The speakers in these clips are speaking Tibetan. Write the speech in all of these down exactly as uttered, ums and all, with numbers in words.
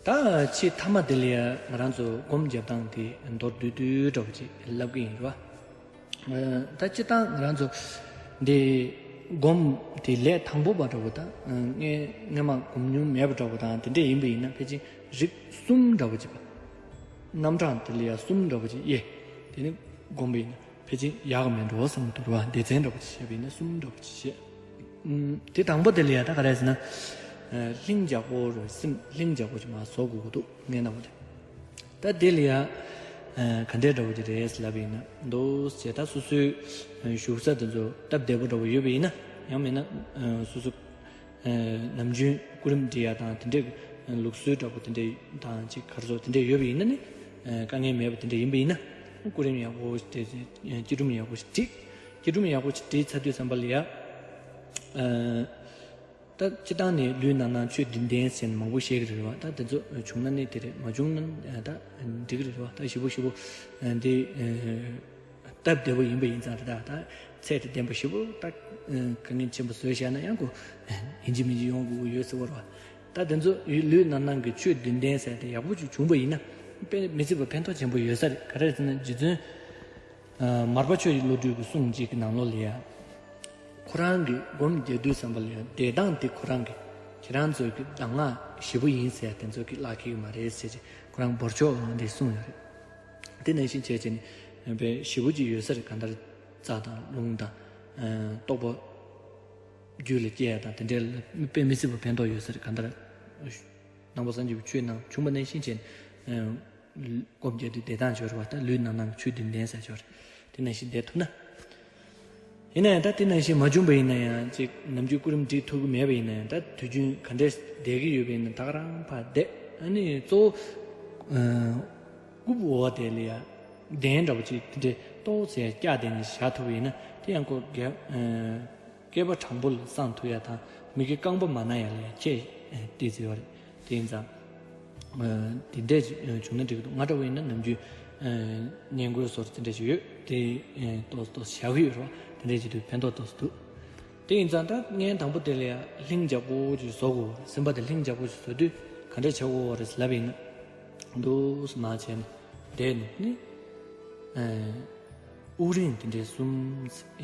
ད་ཕྱི་མཐའ་མ་དེ་ལ་ཡ་ང་རང་ཚོ་སྒོམ་རྒྱབ་སྟངས་དེ་མདོར་བསྡུས་བསྡུས་འདྲ་པོ་ཅིག་ལབ་གི་ཡིན་རེད་བ། ད་སྤྱིར་བཏང་ང་རང་ཚོ་འདི་སྒོམ་དེ་ལས་དང་པོ་པ་འདྲ་པོ་དང་སྔས་སྔས་མ་སྒོམ་མྱོང་མེད་པ་འདྲ་པོ་དང་དེ་འདྲས་ཡིན་པ་ཡིན་ན་ཕལ་ཆེར་རིགས་གསུམ་འདྲ་པོ་ཅིག་པ། རྣམ་གྲངས་དེ་ལ་ཡ་གསུམ་འདྲ་པོ་ཅིག་དབྱེ། དེ་ནི་སྒོམ་པ་ཡིན་ན་ཕལ་ཆེར་ཡག་གི་མེད་འགྲོ་བསམ་གྱི་འདུག་ར་བ། སྡེ་ཚན་འདྲ་པོ་ཅིག་བཤད་པ་ཡིན་ན་གསུམ་འདྲ་པོ་ཅིག་བཤད། ཨུམ། དེ་དང་པོ་དེ་ལ་ཡ་ད་ག་རེ་ཟེར་ན། ཨ། ལྷིང་འཇགས་པོ་རེད། སེམས་ལྷིང་འཇགས་པོ་ཅིག་མར་བཟོ་དགོས་ཀྱི་འདུག་ངས་ན་བ་དེ། ད་དེ་ལ་ཡ། ཨ། ག་འདྲས་འདྲ་པོ་ཅིག་རེད་ལབ་པ་ཡིན་ན། འདུག་ཟེར་ད་སོ་སོའི་བཞུགས་ས་དེ་ཚོ་སྟབས་བདེ་པོ་འདྲ་པོ་ཡོད་པ་ཡིན་ན། ཡང་མིན་ན། ཨ། སོ་སོ། ཨ། ནམ་རྒྱུན་སྐུ་རིམ་སྒྲིག་ཡ་དང་དེ་འདྲས་ལུགས་སྲོལ་འདྲ་པོ་དེ་འདྲས་དང་ཅིག་ག་རེ་ཟེར་དེ་འདྲས་ཡོད་པ་ཡིན་ན་ནི། ཨ། དཀའ་ངལ་མེད་པ་དེ་འདྲས་ཡིན་པ་ཡིན་ན། སྐུ་རིམ་ཡག་པོ་དེ་སྐྱིལ་ཀྲུང་ཡག་པོ་ཞིག་སྒྲིག་སྐྱིལ་ཀྲུང་ཡག་པོ་ཞིག་སྒྲིག་ཚར་དུས་ཙམ་པ་ལ་ཡ། ཨ། ད་སྤྱིར་བཏང་ནས་ལུས་རྣམ་སྣང་ཆོས་བདུན་ལྡན་ཟེར་ནས་མང་པོ་བཤད་ཀྱི་རེད་བ། ད་དེ་ཚོ་བྱུང་ན་ནི་དེ་རེད། མ་བྱུང་ན་ད་འགྲིག་གི་རེད་བ། ད་ཞེ་པོ་ཞེ་པོ་འདི་སྟབས་བདེ་པོ་ཡིན་པ་ཡིན་ཙང་རེད། ད་ད་ཚད་དང་ལྡན་པ་ཞེ་པོ་ད་དཀའ་ངལ་ཆེན་པོ་བཟོས་བཞག་ན་ཡང་ཁོ་ཡིན་གཅིག་མིན་གཅིག་ཡོང་དགོས་ཀྱི་ཡོད་ཟེར་བ་རེད་བ། ད་དེ་ཚོ་ལུས་རྣམ་སྣང་གི་ཆོས་བདུན་ལྡན་ཟེར་དེ་ཡག་པོ་ཅིག་བྱུང་པ་ཡིན་ན་དཔེ་མི་སྲིད་པ་ཕན་ཐོགས་ཆེན་པོ་ཡོད་ས་རེད། ག་རེ་ཟེར་ན་རྗེ་བཙུན། ཨ། མར་པ་ཆོས་ཀྱི་བློ་གྲོས་ཀྱི་གསུང་གཅིག་གི་ནང་ལོགས་ལ་ཡ། ཁོ་རང་གི་སྒོམ་རྒྱག་དུས་ཙམ་པ་ལ་ཡ་བསྡད་སྟངས་དེ་ཁོ་རང་གི་ཁྱེད་རང་ཚོའི་གི་གདམས་ངག་ཞེ་པོ་ཡིན་ཟེར་དེ་ཚོ་གི་བརླག་གི་ཡོད་མ་རེད་ཟེར་གྱི་ཁོ་རང་འབོར་ཆོག་འདི་གསུངས་ཡོད་རེད། དེ་ནང་བཞིན་བྱས་བྱས་ནས་དཔེ་ཞེ་པོ་ཅིག་ཡོད་ས་རེད། གང་ལྟར་རྩ་དང་རླུང་དང་། ཨ། རྟོགས་པ་རྒྱུད་ལ་སྐྱེ་ཡ་དང་དེ་འདྲའི་དཔེ་མི་སྲིད་པ་ཕན་ཐོགས་ཡོད་ས་རེད། གང་ལྟར་ནང་པ་སངས་རྒྱས་པའི་ཆོས་ནང་བྱུང་བ་ནང་བཞིན་བྱས་ནས། ཨ། སྒོམ་རྒྱག་དུས་བསྡད་སྟངས་སྦྱོར་བ་དང་ལུས་རྣམ་སྣང་གི་ཆོས་བདུན་ལྡན་ཟེར་སྦྱོར་དེ་ནང་བཞིན་བསྡད་ཐུབ་ན། ཡིན་ན་ཡང་ད་དེ་ནང་བཞིན་མ་བྱུང་པ་ཡིན་ན་ཡང་ཅིག་ནམ་རྒྱུན་སྐུ་རིམ་སྒྲིག་ཐུབ་ཀྱི་མེད་པ་ཡིན་ན་ཡང་ད་དུས་རྒྱུན་ག་འདྲས་བསྡད་ཀྱི་ཡོད་པ་ཡིན་ན་ད་ག་རང་ཕར་བསྡད། ཨ་ནི་གཙོ་བོ། ཨ། རྐུབ་འོག་དེ་ལ་ཡ་གདན་འདྲ་པོ་ཅིག་དེ་འདྲས་ཏོག་ཙམ་བཀྱག་བསྡད་ནས་བཞག་ཐུབ་པ་ཡིན་ན་དེ་ཡང་ཁོ་རྒྱ། ཨ། བསྐལ་པ་དྲང་པོ་ལ་བསྲང་ཐུབ་ཡ་དང་མི་དགེ་རྐང་པ་མ་ན་ཡ་ལ་ཡ་ཁྱད་དེ་ཟེར་བ་རེད། དེ་ཡིན་ཙང་། ཨ། དེ་འདྲས་ཅིག་བྱུང་ན་འགྲིག་གི་འདུག་ང་འདྲ་བོ་ཡིན་ན་ནམ་རྒྱུན། ཨ། ཉན་དགོས་སོར་དེ་འདྲས་ཅིག་ཡོད་དེ། ཨ། ཏོག་ཏོག་བཞག་གི་ཡོད་རེད་བ། དེ་འདྲས་ཅིག་དུས་ཕན་ཐོགས་ཏོག་ཙམ་འདུག་དེ་ཡིན་ཙང་ད་ངས་དང་པོ་དེ་ལ་ཡ་ལྷིང་འཇགས་པོ་ཅིག་བཟོ་དགོས་པ་རེད། སེམས་པ་དེ་ལྷིང་འཇགས་པོ་ཅིག་བཟོ་དུས་ག་འདྲས་བྱ་དགོས་པ་རེད་ལབ་ཡིན་ན། འདུག་སེ་མར་བྱས་ནས་བསྡད་ནས་ནི། ཨ། དབུགས་རིང་དེ་འདྲའི་གསུམ།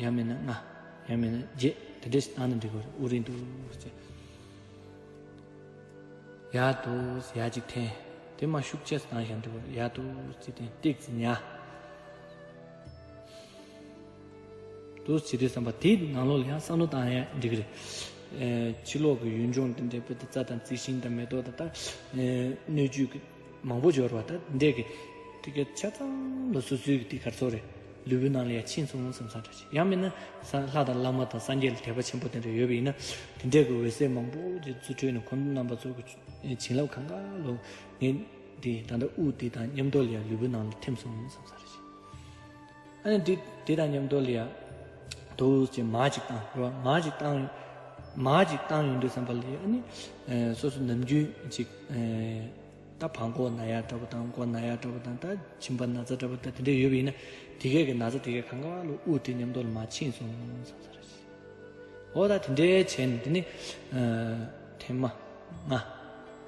ཡང་མིན་ན་ལྔ། ཡང་མིན་ན་བརྒྱད། དེ་འདྲ་ཞིག་བཏང་ན་འགྲིག་གི་རེད། དབུགས་རིང་འདུག་སེ། ཡར་འདུག་སེ་ཡར་གཅིག་འཐེན། དེ་མར་ཤུགས་ཆེ་སེ་བཏང་བཞག་འགྲིག་གི་རེད། ཡར་འདུག་སེ་འཐེན། ཏོག་ཙམ་ཉར། འདུག་སེ་བྱེད་དུས་ཙམ་པ་དེའི་ནང་ལོགས་ལ་ཡང་བསམ་བློ་བཏང་ཡ་འགྲིག་གི་རེད། ཨེ། ཕྱི་ལོགས་ཀྱི་ཡུལ་ལྗོངས་དེ་འདྲའི་དཔེ་དེ་རྩྭ་དང་རྩི་ཤིང་དང་མེ་ཏོག་དང་ད། ཨེ། སྣོད་བཅུད་ཀྱི་མང་པོ་འབྱོར་བ་ད་འདྲས་ཀྱི་དེ་གའི་ཆ་ཚང་ལ་སོ་སོའི་གི་དེ་ག་རེ་ཟེར་དགོས་རེད། ལུས་པོའི་ནང་ལ་ཡ་ཕྱིན་སོང་བསམ་བསམ་འདྲ་ཅིག་ཡང་མིན་ན་ས་ལྷ་དང་བླ་མ་དང་སངས་རྒྱས་ལ་དད་པ་ཆེན་པོ་དེ་འདྲ་ཡོད་པ་ཡིན་ན། དེ་འདྲས་ཀྱི་འོད་ཟེར་མང་པོ་ཅིག་རྩིས་སྤྲོད་ནས་ཁོང་རྣམ་པ་ཚོ་གི་བྱིན་རླབས་གང་ག་ལོ་ངས་འདི་ད་ལྟ་དབུགས་འདི་དང་མཉམ་དུ་ལ་ཡ་ལུས་པོའི་ནང་ལ་ཐིམ་སོང་བསམ་འདྲ་ཅིག་ཨ་ནི་འདི་འདི་དང་མཉམ་དུ་ལ་ཡ་འདུག་སེ་མར་ཅིག་བཏང་རེད་བ། མར་ཅིག་བཏང་། མར་ཅིག་བཏང་ཡོང་དུས་ཙམ་པ་ལ་ཡ་ཨ་ནི། ཨེ། སོ་སོ་ནམ་རྒྱུན་ཅིག་ཨེ། ད་བྲང་ཁོག་ན་ཡ་འདྲ་པོ་དང་མགོ་ན་ཡ་འདྲ་པོ་དང་ད་མཆིན་པ་ན་ཚ་འདྲ་པོ་དང་དེ་འདྲ་ཡོད་པ་ཡིན་ན་དེ་གས་ཀྱི་ན་ཚ་དེ་གས་གང་ག་ལ་དབུགས་དེ་མཉམ་དུ་ལ་མར་ཕྱིན་སོང་བསམ་ས་རེད། འོ་ད་དེ་འདྲའི་བྱས་ནས་དེ་ནི། ཨ། ཐེངས་མ་ལྔ།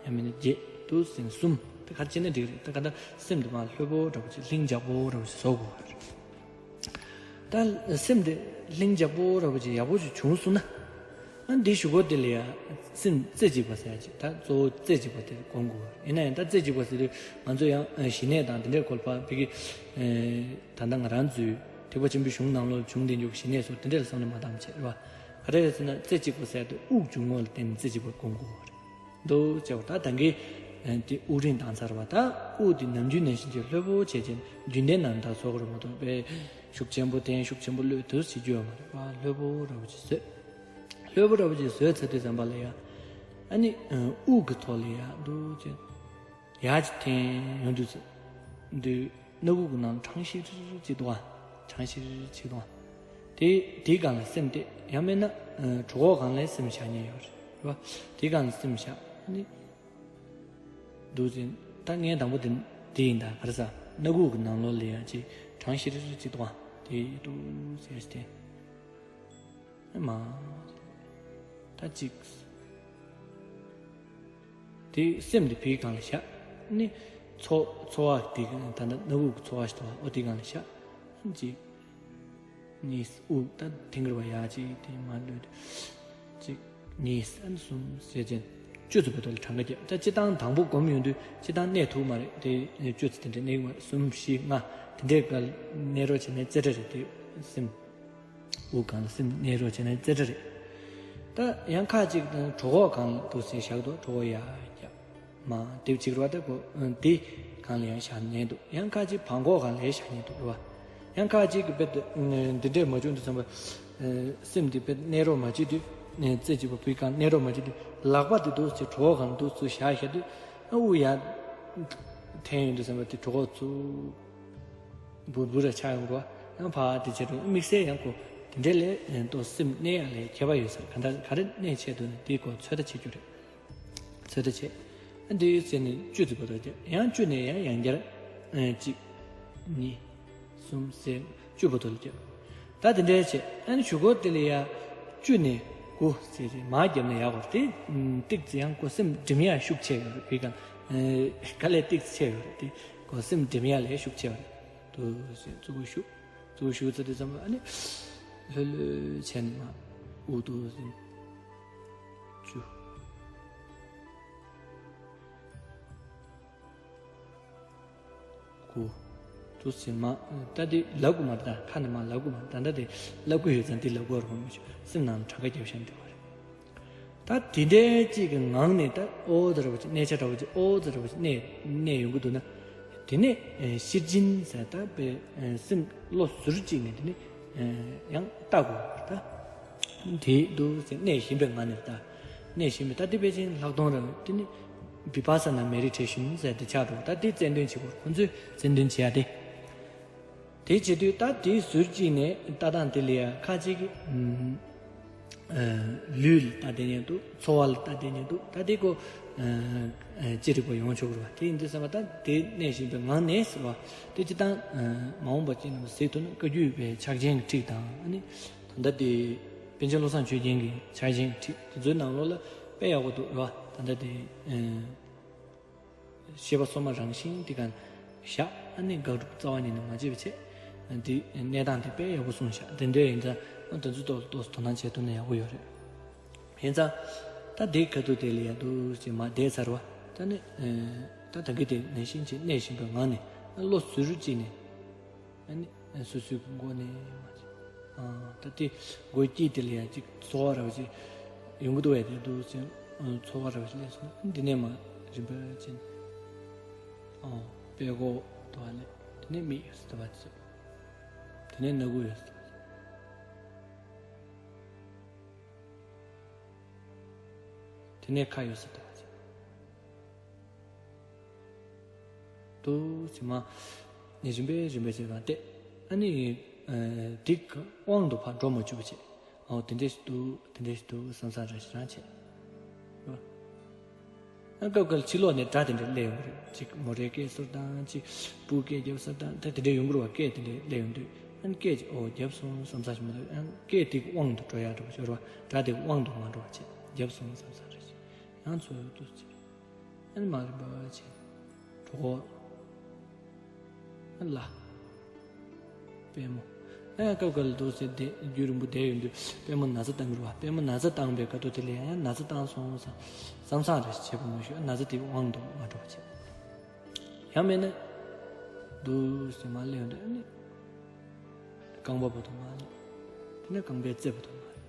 ཡང་མིན་ན་བརྒྱད། འདུག་སེ་གསུམ། དེ་ག་རེ་བྱས་ན་འགྲིག་རེད། ད་ག་ད་སེམས་དེ་མར་ལྷོད་པོ་འདྲ་པོ་ཅིག་ལྷིང་འཇགས་པོ་འདྲ་པོ་ཅིག་བཟོ་དགོས་པ་རེད། ད་སེམས་དེ་ལྷིང་འཇགས་པོ་འདྲ་པོ་ཅིག་ཡག་པོ་ཅིག་བྱུང་སོང་ན། ཨ། འདི་གཞུག་གུ་དེ་ལ་ཡ་སེམས་རྩེ་གཅིག་པ་ཟེར་ཡ་ཅིག་ད་གཙོ་བོ་རྩེ་གཅིག་པ་དེ་སྒོམ་དགོས་པ་རེད། ཡིན་ན་ཡང་ད་རྩེ་གཅིག་པ་ཟེར་དུས་ང་ཚོ་ཡང་ཞི་གནས་དང་དེ་འདྲའི་སྐོར་ཕར་ཕ་གི། ཨེ། ད་ལྟ་ང་རང་ཚོའི་ཐེག་པ་ཆེན་པོའི་གཞུང་ནང་ལོགས་བྱུང་བསྡད་རྒྱུ་གི་ཞི་གནས་སོགས་དེ་འདྲ་ལ་བསམ་བློ་མ་བཏང་བྱས་རེད་བ། ག་རེ་རེད་ཟེར་ན་རྩེ་གཅིག་པ་ཟེར་དུས་དབུགས་འབྱུང་ཁུངས་ལ་བརྟེན་ནས་རྩེ་གཅིག་པར་སྒོམ་དགོས་པ་རེད། འདུག་བྱས་པ་ད་ད་གིན་དེ་དབུགས་རིང་བཏང་ཚར་བ། ད་དབུགས་དེ་ནམ་རྒྱུན་ནང་བཞིན་གྱི་ལྷོད་པོ་བྱས་བྱས་རྒྱུན་ལྡན་ནང་ད་བཟོ་དགོས་རེད་མ་གཏོགས་པས་ཤུགས་ཆེན་པོ་འཐེན་ཤུགས་ཆེན་པོ་གློད་དུ་བྱེད་རྒྱུ་ཡོད་མ་རེད་བ། ལྷོད་པོ་འདྲ་པོ་ཅིག་བཟོས། ལྷོད་པོ་འདྲ་པོ་ཅིག་བཟོས་ཚར་དུས་ཙམ་པ་ལ་ཡ། ཨ་ནི་དབུགས་ཀྱི་ཐོག་ལ་ཡ་འདུག་བྱས། ཡར་ཅིག་འཐེན་ཡོང་དུས་ཙམ། འདི་སྣ་ཁུག་གི་ནང་གྲང་ཤིར་ཅིག་འདུག་ཨ། གྲང་ཤིར་ཅིག་འདུག་ཨ། དེ་དེའི་སྒང་ལ་སེམས་གཏད། ཡང་མིན་ན་གྲོད་ཁོག་སྒང་ལ་སེམས་བཞག་མཁན་ཡོད་རེད་བ། དེའི་སྒང་ལ་སེམས་བཞག་ནི། འདུག་ཟིན། ད་ངས་དང་པོ་དེ་དེ་ཡིན་ད་ག་རེ་ཟ། སྣ་ཁུག་གི་ནང་ལོགས་ལ་ཡ་ཅིག་གྲང་ཤིར་ཅིག་འདུག་ཨ། དེ་འདུག་ཟེར་ཏེ། ཨ་མ། ད་ཅིག། དེ་སེམས་དེ་བུའི་སྒང་ལ་བཞག་ནི། ཚོར་ཚོར་བ་དེ་ད་ལྟ་སྣ་བུག་གི་ཚོར་བ་ཞིག་འདུག་པ། འོ་དེའི་སྒང་ལ་བཞག་གཅིག་གཉིས། དབུགས་ད་ཐེངས་འགར་བ་ཡག་གཅིག་དེ་མ་ལུས་ཏེ། གཅིག་གཉིས། གསུམ་ཟེར་བྱས་བཅུ་ཙམ་བར་དུ་ལ་གྲངས་ཀ་རྒྱབ། ད་སྤྱིར་བཏང་དང་པོ་སྒོམ་ཡོང་དུས་སྤྱིར་བཏང་གནས་ཐུབ་མ་རེད་དེ། བཅུ་ཙམ་དེ་འདྲ་གནས་ཀྱི་མ་རེད། གསུམ་བཞི་ལྔ་དེ་འདྲའི་སྒང་གནས་རོགས་བྱས་ན་རྩེ་གྲ་རེད་དེ། སེམས་དབུགས་སྒང་ལ་སེམས་གནས་རོགས་བྱས་ན་རྩེ་གྲ་རེད། ད་ཡང་ཁ་ཅིག་གྲོད་ཁོག་སྒང་ལ་འདུག་སེ་བཞག་འདུག་གྲོད་ཁོག་ཡར་རྒྱབ། མར་རྒྱབ་བྱེད་ཀྱི་རེད་པ། ད་གོ་དེ་སྒང་ལ་ཡང་བཞག་ཉན་འདུག་ཡང་ཁ་ཅིག་བྲང་ཁོག་སྒང་ལ་བཞག་ཉན་འདུག་རེད་པ། ཡང་ཁ་ཅིག་གིས་དཔེ་འདི་འདྲས་མ་བྱུང་དུས་ཙམ་པ། སེམས་འདི་དཔེ་གནས་རོགས་མ་བྱེད་དུས། རྩེ་གཅིག་པ་བུའི་སྒང་གནས་རོགས་མ་བྱེད་དུས། ལག་པ་འདི་འདུག་སེ་གྲོད་ཁོག་སྒང་ལ་འདུག་སེ་བཞག་བཞག་དུས། དབུགས་ཡར་འཐེན་ཡོང་དུས་ཙམ་པ་དེ་གྲོད་ཁོག་ཚུར་འབུར་འབུར་ར་ཆགས་ཡོང་གི་རེད་པ། ཡང་ཕར་དེ་བྱེད་དུས་དམིགས་བསལ་ཡང་གོ་དེ་འདྲས་ལ་ཏོག་སེམས་གནས་ཡག་ལ་ཁྱད་པར་ཡོད་ས་རེད། ག་འདྲ་ག་རེ་གནས་བྱས་འདུག་ན་དེ་གོ་ཚོད་ལྟ་བྱེད་རྒྱུ་རེད། ཚོད་ལྟ་བྱེད། ཨ་འདི་ཟེར་ནས་བཅུ་ཙམ་བར་དུ་རྒྱབ། ཡང་བཅུ་ནས་ཡང་ཡང་བསྐྱར། ཨ་གཅིག་གཉིས། གསུམ་ཟེར་བཅུ་བར་དུ་ལ་རྒྱབ། ད་དེ་འདྲས་བྱས། ཨ་ནི་གཞུག་གུ་དེ་ལ་ཡ་བཅུ་ནས་དགུ་ཟེར་བྱས་མར་བརྒྱབ་ན་ཡག་པ་རེད། དེ་ཏོག་ཙམ་ཡང་གོ་སེམས་སྒྲིམ་ཡག་ཤུགས་ཆེ་ཡོད་རེད། བུའི་སྒང་ཨ་དཀའ་ལས་ཏོག་ཙམ་ཆེ་ཡོད་རེད། དེ་གོ་སེམས་སྒྲིམ་ཡག་ལས་ཤུགས་ཆེ་བ་རེད། འདུག་སེ་གཙོ་བོ་ཞུགས། གཙོ་བོ་ཞུགས་ཚར་དུས་ཙམ་པ་ཨ་ནི་ལྷོད་ལྷོད་བྱས་ནས་མར་དབུགས་འདུག་སེ་བཅུ། དགུ། འདུག་སེ་མར་ད་དེ་ལབ་དགོས་མ་རེད། ད་ཁ་ནས་མར་ལབ་དགོས་མ་རེད། ད་ལྟ་དེ་ལབ་དགོས་ཡོད་ཙང་དེ་ལབ་དགོས་རེད་མ་གཏོགས་སེམས་ནང་གྲངས་ཀ་རྒྱབ་བཞག་འགྲིག་པ་རེད། ད་དེ་འདྲའི་གཅིག་གི་ངང་ནས་ད་ཨོ་ཙི་འདྲ་བོ་ཅིག་གནས་ཆ་འདྲ་བོ་ཅིག་ཨོ་ཙི་འདྲ་བོ་ཅིག་གནས་གནས་ཡོང་གི་འདུག་ན། དེ་ནས་ཨེ་ཤེར་ཕྱིན་ཟེར་ད་དཔེ་ཨེ་སེམས་བློ་ཟུར་གཅིག་ནས་དེ་ནས་ཨེ་ཡང་ལྟ་དགོས་པ་རེད་ད། དེ་འདུག་ཟེར་གནས་བཞིན་པའི་ངང་ནས་ད། གནས་བཞིན་པའི་ད་དེ་དཔེ་ཅན་ལྷག་མཐོང་རང་དེ་ནས་བི་པ་ས་ན་མེ་རི་ཊེ་ཤན་ཟེར་དེ་ཆགས་འགྲོ། ད་དེ་རྩལ་འདོན་བྱེད་དགོས། ཁོང་ཚོས་རྩལ་འདོན་བྱེད་ཡ་དེ། དེ་བྱེད་དུས་ད་དེའི་ཟུར་གཅིག་ནས་ལྟ་སྟངས་དེ་ལ་ཡང་ཁ་ཅིག་གིས་ཨུམ། ཨ་ལུས་ལ་ལྟ་བསྡད་ཉན་འདུག་ཚོར་བ་ལ་ལྟ་བསྡད་ཉན་འདུག་ད་དེ་ཀོ་ཨ་ཨ་ཅི་རིགས་པ་ཡོང་ཆོག་གི་རེད་པ། དེ་ཡིན་དུས་ཙམ་པ་ད་དེ་གནས་བཞིན་པའི་ངང་ནས་ཟེར་བ་དེ་སྤྱིར་བཏང་ཨ་མ་འོངས་པ་ཅིག་ནང་གཟིགས་ཐུབ་ན་བཀའ་བརྒྱུད་པའི་ཕྱག་ཆེན་གྱི་ཁྲིད་དང་། ཨ་ནི་ད་ལྟ་དེ་པཎ་ཆེན་བློ་བཟང་ཆོས་རྒྱན་གྱི་ཕྱག་ཆེན་གྱི་ཁྲིད་དེ་ཚོའི་ནང་ལོགས་ལ་དཔེ་ཡག་པོ་འདུག་རེད་པ། ད་ལྟ་དེ་ཨ། ཤེས་པ་སོ་མ་རང་བཞིན་དེ་ག་བཞག་ཨ་ནི་དགག་སྒྲུབ་རྩ་བ་ཉིད་ནས་མ་བྱེད་པ་བྱས། འདི་གནས་སྟངས་དེ་དཔེ་ཡག་པོ་གསུངས་བཞག་དེ་འདྲ་ཡིན་ཙང་ང་དེ་ཚོ་ཏོག་ཙམ་དོ་སྣང་བྱེད་ཐུབ་ན་ཡག་པོ་ཡོད་རེད། ཡིན་ཙང་ད་དེའི་ཁ་ཐུག་དེ་ལ་ཡ་འདུག་སེ་མར་བསྡད་ཚར་བ། ད་ནི་ད་ད་གིན་དེ་ནང་བཞིན་གྱི་གནས་བཞིན་པའི་ངང་ནས་བློ་ཟུར་གཅིག་ནས། ཨ་ནི་སོ་སོའི་མགོ་ནས་མར་ཅིག་ཨ་ད་དེ་མགོའི་དཀྱིལ་དེ་ལ་ཡང་ཅིག་ཚོར་བ་འདྲ་བ་ཅིག་ཡོང་གི་འདུག་པས། དེ་འདུག་ཅིག་ཚོར་བ་འདྲ་བ་ཅིག་སླེབས་སོང་། འདི་ནས་མར་རིམ་པ་བྱས་ནས་ཨ་པད་ཀོག་འདུག་པ་ལས། དེ་ནས་མིག་ཡོད་ས་འདུག་པ་ཅིག་དེ་ནས་སྣ་ཁུག་ཡོད་ས་འདུག་པ་ཅིག་དེ་ནས་ཁ་ཡོད་ས་འདུག་པ་ཅིག་འདུག་སེ་མར་རིམ་པས་རིམ་པས་བྱས་པ་སྟེ། ཨ་ནི་ཨ་དེ་གི་དབང་དུ་ཕར་འགྲོ་མ་བཅུག་པ་བྱས། ཨོ་དེ་འདྲས་ཤིག་འདུག་དེ་འདྲས་ཤིག་འདུག་བསམ་བསམ་རེ་ཞིག་རང་བྱས། ཨ་སྐབས་འགའ་ལ་ཕྱི་ལོགས་ནས་སྒྲ་དེ་འདྲས་སླེབས་ཡོང་གི་རེད། ཅིག་མོ་རའི་སྐད་ཟེར་དང་། ཅིག་བུ་སྐད་རྒྱབ་ཟེར་དང་། ད་དེ་འདྲས་ཡོང་གི་རེད་པ། སྐད་དེ་འདྲས་སླེབས་ཡོང་དུས་ཨ་ནི་སྐད་ཅིག་ཨོ་བརྒྱབ་སོང་བསམ་བསམ་ཞིག་མ་གཏོགས། ཨ་ནི་སྐད་དེ་གི་དབང་དུ་འགྲོ་ཡག་འདྲ་པོ་ཅིག་ཡོད་རེད་པ། སྒྲ་དེ་གི་དབང་དུ་མ་འགྲོ་བ་བྱས། བརྒྱབ་སོང་བསམ་བསམ་རེ་ཞིག་ཡང་ཚུར་འདུག་སེ་བྱས། ཨ་ནི་མར་རིམ་པ་བྱས། གྲོད་ཁོག་ཨ་ལ། པུས་མོ། ཨ་སྐབས་འགའ་ལ་འདུག་སེ་བསྡད། རྒྱུན་རིང་པོ་བསྡད་ཡོང་དུས་པུས་མོ་ན་ཚ་བཏང་གི་རེད་པ། པུས་མོ་ན་ཚ་བཏང་པའི་སྐབས་དུས་དེ་ལ་ཡང་ཡང་ན་ཚ་བཏང་སོང་བསམ་བསམ་བསམ་རེ་བྱེད་པ་མ་གཏོགས་ན་ཚ་དེ་དབང་དུ་མ་འགྲོ་བ་བྱས། ཡང་མིན་ན་འདུག་སེ་མར་སླེབས་ཡོང་དུས་ཨ་ནི་རྐང་པ་བར་དུ་མར་སླེབས། དེ་ནས་རྐང་པའི་རྩེ་བར་དུ་མར་སླེབས།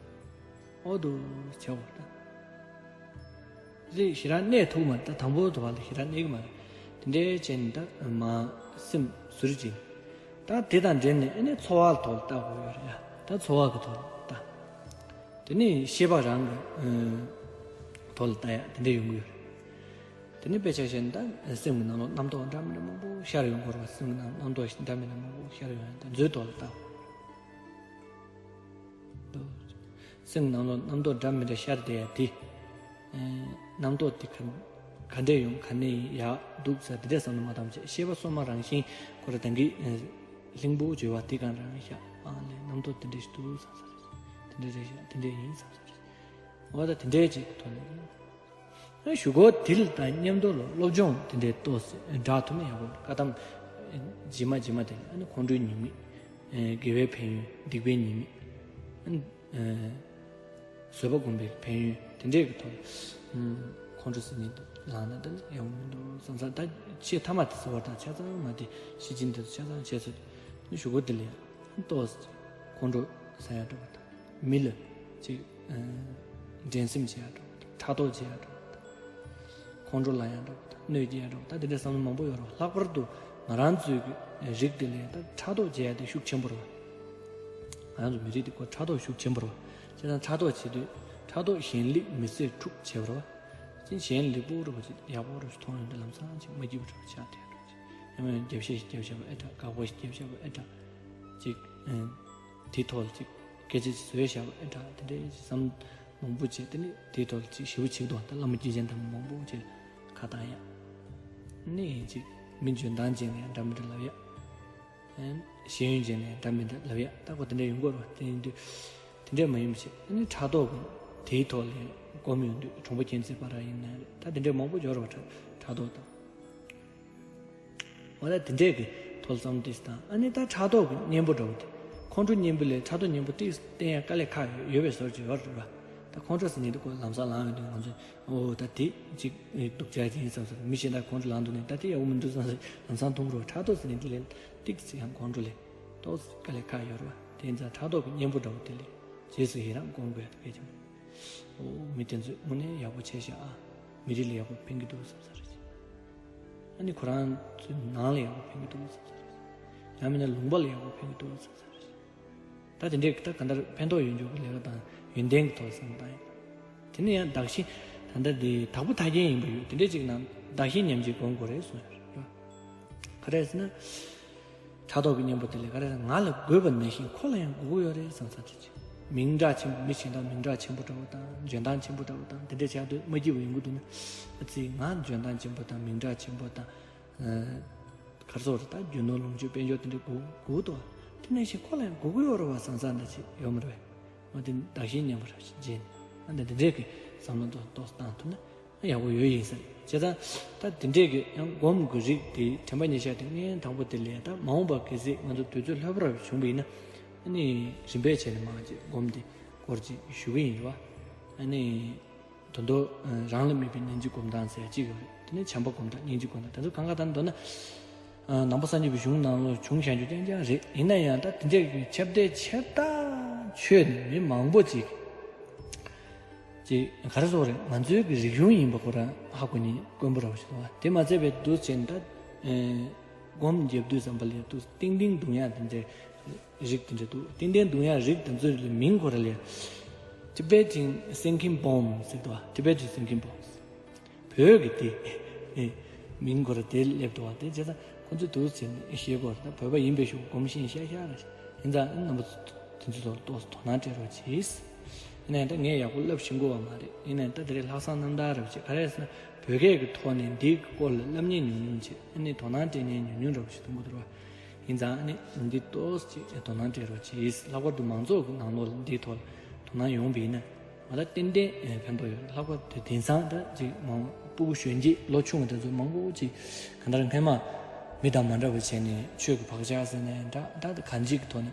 ཨོ་འདུག་སེ་བྱས་པ་ད། དེ་ཞེ་དྲག་གནས་ཐུབ་མ་རེད། ད་དང་པོ་དེ་བ་ལ་ཞེ་དྲག་གནས་ཀྱི་མ་རེད། དེ་འདྲའི་བྱས་ནས་ད་མར་སེམས་ཟུར་བྱས་ནས། ད་དེ་དང་འབྲེལ་ནས་ཨ་ནི་ཚོར་བ་ཐོག་ལ་ལྟ་དགོས་ཡོད་རེད་ཡ། ད་ཚོར་བ་གི་ཐོག་ལ་ལྟ། དེ་ནས་ཤེས་པ་རང་གི་ཨ་ཐོག་ལ་ལྟ་ཡ་དེ་འདྲ་ཡོང་གི་ཡོད་རེད། དེ་ནས་དཔེ་ཆ་བཞག་ན་ད་སེམས་ཀྱི་ནང་ལོགས་རྣམ་རྟོག་འདྲ་མི་འདྲ་མང་པོ་ཤར་ཡོང་གི་རེད་པ། སེམས་ཀྱི་ནང་རྣམ་རྟོག་འདྲ་མི་འདྲ་མང་པོ་ཤར་ཡོང་ཡ། ད་མཛོད་ཐོག་ལ་ལྟ། སེམས་ནང་ལོགས་རྣམ་རྟོག་འདྲ་མི་འདྲ་ཤར་བསྡད་ཡ་དེ། ཨེ་རྣམ་རྟོག་དེ་ག་ག་འདྲས་ཡོང་། ག་ནས་ཡིན། ཡག་སྡུག་ཟེར་དེ་འདྲས་བསམ་བློ་མ་བཏང་བྱས། ཤེས་པ་སོ་མ་རང་བཞིན་ཁོ་རང་ད་གིན་ཨེ་ལྷིང་པོ་བྱེད་པ་དེ་གང་རང་བཞག་ཨ་ལས་རྣམ་རྟོག་དེ་འདྲས་ཤིག་འདུག་བསམ་ས་རེད། དེ་འདྲས་རེད་བཞག་དེ་འདྲས་ཡིན་བསམ་ས་རེད། འོ་ད་དེ་འདྲས་ཅིག་གི་ཐོག་ནས། གཞུག་གུ་དེ་ལ་དང་མཉམ་དུ་ལ་སློབ་སྦྱོང་དེ་འདྲའི་ཏོག་ཙམ་སྦྲགས་ཐུབ་ན་ཡག་པོ། བཀའ་གདམས་རྗེས་མ་རྗེས་མ་དེ་ཨ་ནི་ཁོང་ཁྲོའི་ཉེས་དམིགས། དགེ་བའི་ཕན་ཡོན། སྡིག་པའི་ཉེས་དམིགས། བཟོད་པ་སྒོམ་པའི་ཕན་ཡོན་དེ་འདྲའི་གི་ཐོག་ཁོང་ཁྲོ་ཟེར་མཁན་དེ་ལངས་ན་ད་ཡག་པོ་མི་འདུག་བསམ་ས། ད་ཆེས་མཐའ་མ་དེ་ཟེར་བ་དང་ཆ་ཚང་མ་དེ་ཤེས་ཀྱིན་དེ་ཆ་ཚང་བྱས་ཚོད་ནི་གཞུག་གུ་དེ་ལ་ཡང་ཏོག་ཙམ་ཁོང་ཁྲོ་ཟ་ཡ་འགྲོ་བ་དང་། མི་ལ་ཅིག་འགྲན་སེམས་བྱེད་ཡ་འགྲོ་བ་དང་། ཕྲག་དོག་བྱེད་ཡ་འགྲོ་བ་དང་། ཁོང་ཁྲོ་ལངས་ཡ་འགྲོ་བ་དང་། གནོད་སྐྱེལ་ཡ་འགྲོ་བ་དང་། དེ་འདྲའི་བསམ་བློ་མང་པོ་ཡོད་རེད། ལྷག་པར་དུ་ང་རང་ཚོའི་གི་རིགས་དེ་ལ་ད་ཕྲག་དོག་བྱེད་ཡ་དེ་ཤུགས་ཆེན་པོ་རེད་བ། ང་རང་ཚོ་མི་རིགས་དེ་ཁོ་ཕྲག་དོག་ཤུགས་ཆེན་པོ་རེད་བ། བྱས་ཙང་ཕྲག་དོག་བྱེད་དུས་ཕྲག་དོག་གཞན་ལེགས་མི་བཟད་འཁྲུག་བྱེད་པ་རེད་བ། ཅིག་གཞན་ལེགས་པོ་རེད་བ། ཅིག་ཡག་པོ་རེད་བ་ཅིག་མཐོང་ཡོང་དུས་ལམ་སང་ཅིག་མ་སྐྱིད་པ་འདྲ་བ་ཆགས་བསྡད་འགྲོ། ཅིག་ཡང་མིན་རྒྱབ་བཤད་ཞིག་རྒྱབ་བཞག་པ་ཨེ་དྲག་དགག་པ་ཞིག་རྒྱབ་བཞག་པ་ཨེ་དྲག་ཅིག་ཨ། དེའི་ཐོག་ལ་ཅིག་སྐད་ཆ་ཅིག་བཟོས་བཞག་པ་ཨེ་དྲག་དེ་འདྲའི་ཅིག་བསམ་མང་པོ་བྱས། དེ་ནི་དེའི་ཐོག་ལ་ཅིག་ཞེ་པོ་བྱེད་ཀྱི་འདུག་ད་བླ་མ་སྐྱེས་ཆེན་དམ་པ་མང་པོ་བྱས་ཁ་བཏང་ཡ། ནི་ཅིག་མི་འཇོན་ཐང་ཅན་ལ་ཡང་འདྲ་མི་འདྲ་ལབ་ཡ། ཨ། ཤེས་ཡོན་ཅན་ལ་ཡང་འདྲ་མི་འདྲ་ལབ་ཡ། ད་ཁོ་དེ་འདྲ་ཡོང་གི་རེད་བ། དེ་ཡིན་དུས་དེ་འདྲ་མ་ཡིན་པ་བྱས། ཨ་ནི་ཕྲག་དོག་གི་དེའི་ཐོག་ལ་སྒོམ་ཡོང་དུས་གྲོང་པ་མཁྱེན་བརྩེ་བ་ར་ཡིན་ན་རེད། ད་དེ་འདྲ་མང་པོ་འབྱོར་བ། ཕྲག་ཕྲག་དོག་དང་། འོ་ད་དེ་འདྲས་ཀྱི་ཐོག་བསམ་བློ་ཏོག་ཙམ་བཏང་། ཨ་ནི་ད་ཕྲག་དོག་གི་གཉེན་པོ་འདྲ་བོ་དེ། ཁོང་ཁྲོ་གཉེན་པོ་ལས་ཕྲག་དོག་གཉེན་པོ་ཏོག་ཙམ་བསྟེན་ཡ་དཀའ་ལས་ཁག་ཡོད་པའི་བཟོ་ཅིག་ཡོད་རེད་བ། ད་ཁོང་ཁྲོ་ཟེར་མཁན་དེ་ཁོ་ལམ་སང་ལངས་ཡོང་དུས་ང་ཚོས་འོ་ད་དེ་ཅིག་སྡུག་ཅག་ཅིག་ཡིན་བསམ་སོང་། མི་གཞན་དག་ཁོང་ཁྲོ་ལངས་འདུག་ནས་ད་དེ་ཡག་པོ་མི་འདུག་བསམ་སོང་། ལམ་སང་མཐོང་གི་རེད་བ། ཕྲག་དོག་ཟེར་མཁན་དེ་ལས་ཏོག་ཙམ་ཡང་ཁོང་ཁྲོ་ལས་ཏོག་ཙམ་དཀའ་ལས་ཁག་ཡོད་རེད་བ། དེ་ཡིན་ཙང་ཕྲག་དོག་གི་གཉེན་པོ་འདྲ་བོ་དེ་ལས་རྗེས་སུ་ཡི་རང་སྒོམ་དགོས་ཡ་དེ་གལ་ཆེན་པོ། འོ་མི་དེ་ཚོས་དངོས་གནས་ཡག་པོ་བྱས་ཤག་ཨ། མི་རིགས་ལ་ཡག་པོ་ཕན་གྱི་འདུག་བསམ་ས་རེད། ཨ་ནི་ཁོ་རང་ཚོའི་ནང་ལ་ཡག་པོ་ཕན་གྱི་འདུག་བསམ་ས་རེད། ཡང་མིན་ན་ལུང་པ་ལ་ཡག་པོ་ཕན་གྱི་འདུག་བསམ་ས་རེད། ད་དེ་འདྲའི་ད་ག་འདྲ་ཕན་ཐོགས་ཡོད་འཇོག་གི་ལས་ཀ་དང་ཡོན་ཏན་གྱི་ཐོག་བསམ་བཏང་ཡིན། དེ་ནས་ཡང་བདག་གཞན་ད་ལྟ་དེ་དྭགས་པོ་ཐར་རྒྱན་ཡིན་པ་ཡོད། དེ་འདྲའི་ཅིག་ནང་བདག་གཞན་མཉམ་བརྗེ་སྒོམ་དགོས་རེད་གསུངས་ཡོད་རེད། ག་རེ་ཟེར་ན། ཕྲག་དོག་གི་གཉེན་པོ་དེ་ལས་ག་རེ་ཟེར་ན། ང་ལ་དགོས་པ་ནང་བཞིན་ཁོ་ལ་ཡང་དགོས་ཀྱི་ཡོད་རེད་བསམ་ས་དེ་ཅིག་མིང་གྲགས་ཆེན་པོ། མི་གཞན་དག་མིང་གྲགས་ཆེན་པོ་འདྲ་བོ་དང་འཇོན་ཐང་ཆེན་པོ་འདྲ་བོ་དང་དེ་འདྲ་བྱས་དུས་མ་སྐྱིད་པ་ཡོང་གི་འདུག་ན། ཨ་ཙི་ང་འཇོན་ཐང་ཆེན་པོ་དང་མིང་གྲགས་ཆེན་པོ་དང་། ཨ། ག་རེ་ཟེར་དགོས་རེད། ད་རྒྱུ་ནོར་ལོངས་སྤྱོད་དཔལ་འབྱོར་དེ་འདྲ་དགོས་དགོས་འདུག་བ། དེ་ནང་བཞིན་ཁོ་ལ་ཡང་དགོས་ཀྱི་ཡོད་རེད་བ་བསམ་ས་འདྲ་ཅིག་ཡོད་མ་རེད་པས། འོ་དེ་བདག་གཞན་མཉམ་པོ་འདྲ་ཅིག་བརྗེས་ནས། ཨ་འདི་འདི་འདྲས་ཀྱི་བསམ་བློ་ཏོག་ཏོག་བཏང་ཐུབ་ན་ཡག་པོ་ཡོད་ཡིན་ས་རེད། བྱས་ཙང་ད་དེ་འདྲས་ཀྱི་ཡང་སྒོམ་གྱི་རིགས་དེ་དྲན་པ་ཉེར་བཞག་དེ་ངས་དང་པོ་དེ་ལས། ད་མ་འོངས་པ་གལ་སྲིད་ང་ཚོ་དུས་ཚོད་ལྷོད་པོ་ར་བྱུང་བ་ཡིན་ན། ཨ་ནི་རིམ་པས་བྱས་ནས་མར་ཅིག་སྒོམ་དེ་སྐོར་ཅིག་ཞུ་གི་ཡིན་རེད་བ། ཨ་ནི་ད་དུང་རང་ལ་དམིགས་པའི་སྙིང་རྗེ་སྒོམ་སྟངས་ཟེར་ཡ་ཅིག་ཡོད་རེད། དེ་ནས་བྱམས་པ་སྒོམ་སྟངས། སྙིང་རྗེ་སྒོམ་སྟངས། དེ་ཚོ་གང་ག་ད་མདོར་ན། ཨ། ནང་པ་སངས་རྒྱས་པའི་གཞུང་ནང་ལོགས་བྱུང་བཞག་རྒྱུ་རྐྱང་རྐྱང་རེད། ཡིན་ན་ཡང་ད་དེ་འདྲས་ཀྱི་ཁྱབ་གདལ་ཆེ་ད་ཆོས་ནི་མི་མང་པོ་ཅིག་ཅིག་ག་རེ་ཟེར་དགོས་རེད། ང་ཚོའི་གི་རིག་གཞུང་ཡིན་པ་ཁོ་རང་ཧ་གོ་ནི་དཀོན་པོ་ར་བ་ཞིག་འདུག་བ། དེ་མ་ཚད་པའི་འདུག་བྱས་ནས་ད། ཨེ། སྒོམ་རྒྱབ་དུས་ཙམ་པ་ལ་འདུག་ཏིང་ཏིང་སྒྲུང་ཡག་དེ་འདྲས་རིགས་དེ་འདྲ་འདུག་ཏིང་ཏིང་སྒྲུང་ཡག་རིགས་དེ་ཚོའི་མིང་ཁོ་རང་ལ་Tibetan Thinking Poems ཟེར་འདུག་བ། Tibetan Thinking Poems། བོད་ཀྱི་དེ། ཨེ། མིང་ཁོ་རང་དེ་སླེབས་འདུག་བ། དེ་བྱས་ཙང་ཁོ་ཚོས་འདུག་ཟེར་ནས་ཤེས་དགོས་རེད། ད་བོད་པ་ཡིན་པའི་ཤུགས་གོམས་ཤིང་ཤ་ཤ་རེད། ཡིན་ཙང་རྣམ་པ་ཚོ་དེ་ཚོ་ཚོར་ཏོག་ཙམ་དོ་སྣང་སྤྲད་རོགས་གྱིས། ཡིན་ནའི་ད་ངས་ཡག་པོ་ལབ་ཤེས་ཀྱི་ཡོད་མ་རེད། ཡིན་ནའི་ད་དེ་རིང་ལྷག་བསམ་རྣམ་དག་རབ་བྱེད། ག་རེ་ཟེར་ན་བོད་སྐད་ཀྱི་ཐོག་ནས་འདིའི་སྐོར་ལ་ལབ་མཁན་ཉུང་ཉུང་བྱེད། ཨ་ནི་དོ་སྣང་སྤྲད་མཁན་ཉུང་ཉུང་རབ་བྱེད་གཏོང་གི་འདུག་ར། ཡིན་ཙང་ཨ་ནི་འདི་ཏོག་ཙམ་ཅིག་དོ་སྣང་སྤྲད་རོགས་གྱིས། ལྷག་པར་དུ་མང་ཚོགས་ཀྱི་ནང་ལོགས་ལ་འདིའི་ཐོག་ལ་དོ་སྣང་ཡོང་བ་ཡིན་ན། ང་ད་ཏན་ཏན་ཕན་ཐོགས་ཡོད། ལྷག་པར་དུ་དེང་སང་ད་ཅིག་མང་སྤུ་གུ་གཞོན་སྐྱེས་ལོ་ཆུང་བ་དེ་ཚོ་མང་པོ་ཅིག་གང་ལྟར་སྔས་མ་མི་དང་མ་འདྲ་བ་བྱས་ནས་ཆོས་ཀྱི་བག་ཆགས་ཟེར་ནའི་འདྲ། ད་གང་ཅིའི་ཐོག་ནས་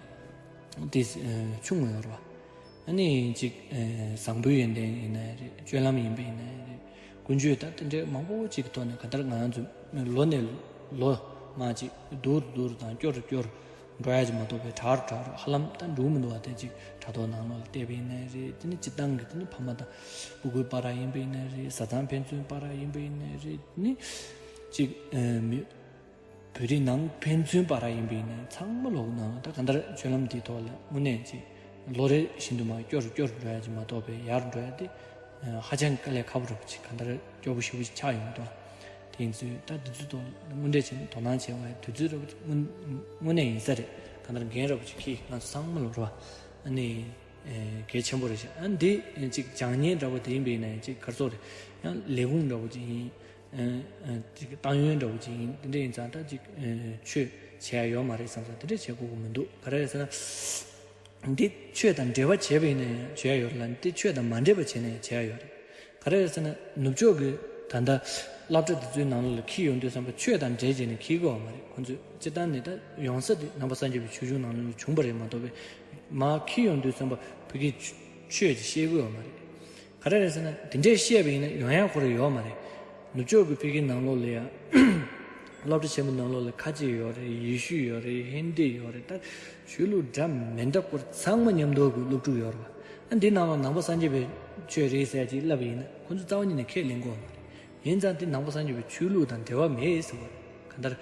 དེ་ཆུང་ངུ་ཡོད་རེད་བ། ཨ་ནི་ཅིག་བཟང་པོའི་ཡོན་ཏན་ཡིན་ནའི་རེད། སྤྱོད་ལམ་ཡིན་པ་ཡིན་ནའི་རེད། ཀུན་སྤྱོད་ད་དེ་འདྲའི་མང་པོ་ཅིག་གི་ཐོག་ནས་གང་ལྟར་ང་རང་ཚོ་ལོ་ནས་ལོ་མར་ཅིག་སྡུག་རུ་སྡུག་རུ་དང་སྐྱོ་རུ་སྐྱོ་རུ་འགྲོ་ཡ་ཅིག་མ་གཏོགས་པའི་དྲག་རུ་དྲག་རུ་ཧ་ལམ་ད་འགྲོ་གི་མི་འདུག་བ། དེ་ཅིག་དྲ་ཐོག་ནང་ལོགས་ལ་བལྟས་པ་ཡིན་ནའི་རེད། དེ་ནི་སྤྱིར་བཏང་གི་དེ་ནི་ཕ་མ་དང་སྤུ་གུའི་བར་ཡིན་པ་ཡིན་ནའི་རེད། བཟའ་ཚང་ཕན་ཚུན་བར་ཡིན་པ་ཡིན་ནའི་རེད། དེ་ནི་ཅིག་ཨ་མི་བོད་རིགས་ནང་ཕན་ཚུན་བར་ཡིན་པ་ཡིན་ནའི་ཚང་མ་ལོག་ནང་ད་གང་ལྟར་སྤྱོད་ལམ་དེའི་ཐོག་ལ་དངོས་གནས་ཅིག་ལོ་རེ་བཞིན་དུ་མར་སྐྱོ་རུ་སྐྱོ་རུ་འགྲོ་ཡ་ཅིག་མ་གཏོགས་པའི་ཡར་འགྲོ་ཡ་དེ་ཧ་ཅང་དཀའ་ལས་ཁག་པོ་རེད་པ། ཅིག་གང་ལྟར་སྐྱོ་པོ་ཞེ་པོ་ཅིག་ཆགས་ཡོང་གི་འདུག་དེ་ཡིན་ཚུལ་ད་དེ་ཚོའི་ཐོག་དངོས་འབྲེལ་བྱས་ནས་དོ་སྣང་བྱེད་དགོས་ཡ་དུས་ཚོད་རེད་པ། དངོས་དངོས་གནས་ཡིན་ས་རེད། གང་ལྟར་འགན་རེད་པ། ཅིག་ཁྱེད་ང་ཚོ་ཚང་མ་ལོག་རེད་པ། ཨ་ནི་ཨེ་གལ་ཆེན་པོ་རེད་ཤག་ཨ་འདི་ཅིག་སྦྱང་མཁན་འདྲ་པོ་དེ་ཡིན་པ་ཡིན་ནའི་ཅིག་ག་རེ་ཟེར་དགོས་རེད། ཡང་ལས་ཁུངས་འདྲ་པོ་ཅིག་ཡིན། ཨ་ཨ་ཅིག་ཏང་ཡོན་འདྲ་པོ་ཅིག་ཡིན། དེ་འདྲ་ཡིན་ཙང་ད་ཅིག་ཨ་ཆོས་བྱེད་ཡ་ཡོད་མ་རེད་བསམ་ཙང་དེ་འདྲ་བྱེད་དགོས་ཀྱི་མི་འདུག་ག་རེ་རེད་ཟེར་ན། འདི་ཆོས་དང་འབྲེལ་བ་བྱས་པ་ཡིན་ན་ཡང་བྱེད་ཡ་ཡོད་རེད་ལ། འདི་ཆོས་དང་མ་འབྲེལ་བ་བྱས་ན་ཡང་བྱེད་ཡ་ཡོད་རེད། ག་རེ་རེད་ཟེར་ན། ནུབ་ཕྱོགས་ཀྱི་ད་ལྟ་སློབ་གྲྭ་དེ་ཚོའི་ནང་ལོགས་ལ་འཁྱེར་ཡོང་དུས་ཙམ་པ་ཆོས་དང་འབྲེལ་བྱས་ནས་འཁྱེར་དགོས་པ་མ་རེད། ཁོང་ཚོས་སྤྱིར་བཏང་ནས་ད་ཡོང་ས་དེ་ནང་པ་སངས་རྒྱས་པའི་ཆོས་འབྱུང་ནང་ལོགས་ལ་བྱུང་བ་རེད་མ་གཏོགས་པའི་མར་འཁྱེར་ཡོང་དུས་ཙམ་པ་ཕ་གིའི་ཆོས་ཀྱི་བཤད་དགོས་པ་མ་རེད། ག་རེ་རེད་ཟེར་ན། དེ་འདྲས་བཤད་པ་ཡིན་ན་ཡོང་ཡ་ཁོ་རང་ཡོད་མ་རེད། ནུབ་ཕྱོགས་ཀྱི་ཕ་གིའི་ནང་ལོགས་ལ་ཡ། སློབ་གྲྭ་ཆེན་མོའི་ནང་ལོགས་ལ་ཁ་ཆེ་ཡོད་རེད། ཡེ་ཤུ་ཡོད་རེད། ཧིན་དི་ཡོད་རེད། ད་ཆོས་ལུགས་འདྲ་མི་འདྲ་སྐོར་ཚང་མ་མཉམ་དུ་གི་སློབ་ཕྲུག་ཡོད་རེད་བ། ཨ། འདི་ནང་ལ་ནང་པ་སངས་རྒྱས་པའི་ཆོས་རེད་ཟེར་ཅིག་ལབ་པ་ཡིན་ན་ཁོ་ཚོ་རྩ་བ་ཉིད་ནས་ཁས་ལེན་གྱི་ཡོད་མ་རེད། ཡིན་ཙང་དེ་ནང་པ་སངས་རྒྱས་པའི་ཆོས་ལུགས་དང་འབྲེལ་བ་མེད་ཟེར་བ་རེད། གང་ལྟར་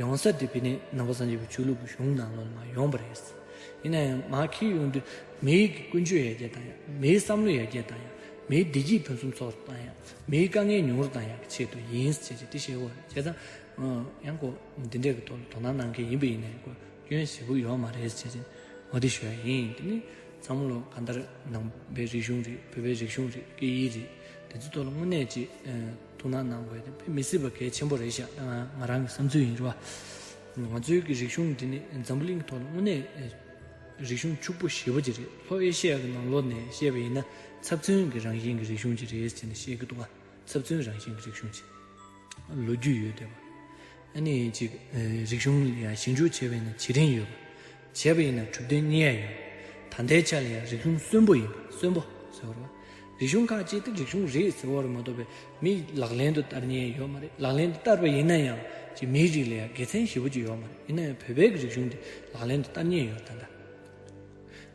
ཡོང་ས་དེ་དཔེར་ན་ནང་པ་སངས་རྒྱས་པའི་ཆོས་ལུགས་ཀྱི་གཞུང་ནང་ལོགས་ལ་མར་ཡོང་བ་རེད། ཡིན་ན་ཡང་མར་འཁྱེར་ཡོང་དུས་མིའི་ཀུན་སྤྱོད་ཡར་རྒྱས་བཏང་ཡ། མིའི་བསམ་བློ་ཡར་རྒྱས་བཏང་ཡ། མིའི་བདེ་སྐྱིད་ཕུན་སུམ་ཚོགས་སུ་བཏང་ཡ། མིའི་དཀའ་ངལ་ཉུང་རུ་བཏང་ཡ་གི་ཆེད་དུ་ཡིན་ཟེར་བྱས་དེ་བཤད་ཀྱི་ཡོད་རེད། བྱས་ཙང་། ཡང་ཁོ་འདི་འདྲས་ཀྱི་ཐོག་ལ་དོ་སྣང་གནང་མཁན་ཡིན་པ་ཡིན་ན་ཡང་ཁོ་སྐྱོན་ཞེ་པོ་ཡོད་མ་རེད་ཟེར་བྱས་འོ་དེ་ཞུ་ཡ་ཡིན། དེ་ནི་ཚང་མ་ལོ་གང་ལྟར་ནང་པའི་རིག་གཞུང་རེད། བོད་པའི་རིག་གཞུང་རེད། སྐད་ཡིག་རེད། དེ་ཚོའི་ཐོག་ལ་དངོས་གནས་ཅིག་ཨ། ཐུགས་སྣང་གནང་དགོས་དེ་དཔེ་མི་སྲིད་པ་གལ་ཆེན་པོ་རེད་ཤག་ང་རང་གི་བསམ་ཚུལ་ཡིན་རེད་བ། ང་ཚོའི་གི་རིག་གཞུང་འདི་ནི་འཛམ་བུ་གླིང་གི་ཐོག་ལ་དངོས་གནས་རིག་གཞུང་ཕྱུག་པོ་ཞེ་པོ་ཅིག་རེད། ལྷོ་ཨེ་ཤི་ཡ་གི་ནང་ལོགས་ནས་བཤད་པ་ཡིན་ན་ཚབ་མཚོན་གྱི་རང་བཞིན་གྱི་རིག་གཞུང་ཅིག་རེད་ཅེས་ནས་བཤད་ཀྱི་འདུག་བ། ཚབ་མཚོན་རང་བཞིན་གྱི་རིག་གཞུང་ཅིག་ལོ་རྒྱུས་ཡོད་བསྡད་པ། ཨ་ནི་ཅིག་རིག་གཞུང་ལ་ཡང་ཞིབ་འཇུག་བྱས་པ་ཡིན་ན་བྱེད་རིན་ཡོད་པ། བྱས་པ་ཡིན་ན་གྲུབ་དོན་རྙེད་ཡ་ཡོད། ད་ལྟའི་ཆ་ལ་ཡང་རིག་གཞུང་གསོན་པོ་ཡིན་པ། གསོན་པོ་ཟེར་བ་རེད་བ། རིག་གཞུང་ཁག་ཅིག་དེ་རིག་གཞུང་རེད་ཟེར་བ་རེད་མ་གཏོགས་པའི་མིས་ལག་ལེན་དུ་བསྟར་མཁན་ཡོད་མ་རེད། ལག་ལེན་དུ་བསྟར་བ་ཡིན་ན་ཡང་ཅིག་མིའི་རིགས་ལ་ཡང་དགེ་མཚན་ཞེ་པོ་ཅིག་ཡོད་མ་རེད། ཡིན་ན་ཡང་བོད་པའི་གི་རིག་གཞུང་དེ་ལག་ལེན་དུ་བསྟར་མཁན་ཡོད་ད་ལྟ།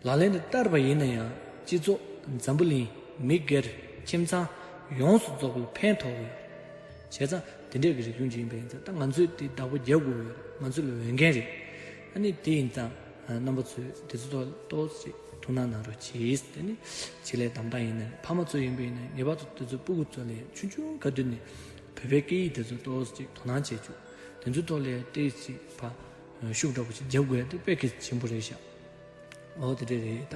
ལག་ལེན་དུ་བསྟར་བ་ཡིན་ན་ཡང་སྤྱི་ཚོགས། འཛམ་བུ་གླིང་། མི་སྒེར། ཁྱིམ་ཚང་ཡོངས་སུ་རྫོགས་པར་ཕན་ཐོགས་ཀྱི་ཡོད། བྱས་ཙང་དེ་འདྲས་ཀྱི་རིག་གཞུང་ཅིག་ཡིན་པ་ཡིན་ཙང་ད་ང་ཚོས་དེ་བདག་པོ་རྒྱག་དགོས་ཀྱི་ཡོད་རེད། ང་ཚོ་ལ་འོས་འགན་རེད། ཨ་ནི་དེ་ཡིན་ཙང་རྣམ་པ་ཚོས་དེ་ཚོ་ཐོག་ཏོག་ཙམ་ཐུགས་སྣང་གནང་རོགས་གྱིས། དེ་ནི་ཆེད་ལས་བདམས་སྟངས་ཡིན་ན་ཕ་མ་ཚོ་ཡིན་པ་ཡིན་ན་ངེས་པར་དུ་དེ་ཚོ་སྤུ་གུ་ཚོ་ལ་ཆུང་ཆུང་ག་དུས་ནས་བོད་པའི་སྐད་ཡིག་དེ་ཚོ་ཏོག་ཙམ་དོ་སྣང་བྱེད་བཅུག་དེ་ཚོའི་ཐོག་ལ་ཏོག་ཙམ་ཕར་ཤུགས་འདྲ་པོ་ཅིག་རྒྱབ་དགོས་ཡ་དེ་དཔེ་གལ་ཆེན་པོ་རེད་ཤག་འོ་དེ་འདྲས་རེད། ད་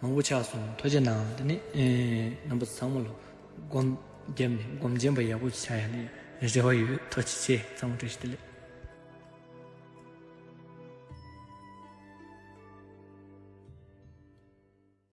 མང་པོ་ཆགས་སོང་། ཐུགས་རྗེ་གནང་། དེ་ནི་ཨེ་རྣམ་པ་ཚང་མ་ལ་སྒོམ་བརྒྱབ་ནས་སྒོམ་རྒྱན་པ་ཡག་པོ་ཆགས་ཡ་ནི་རེ་བ་ཡོད། ཐུགས་རྗེ་ཆེ། ཚང་མ་བཀྲ་ཤིས་བདེ་ལེགས།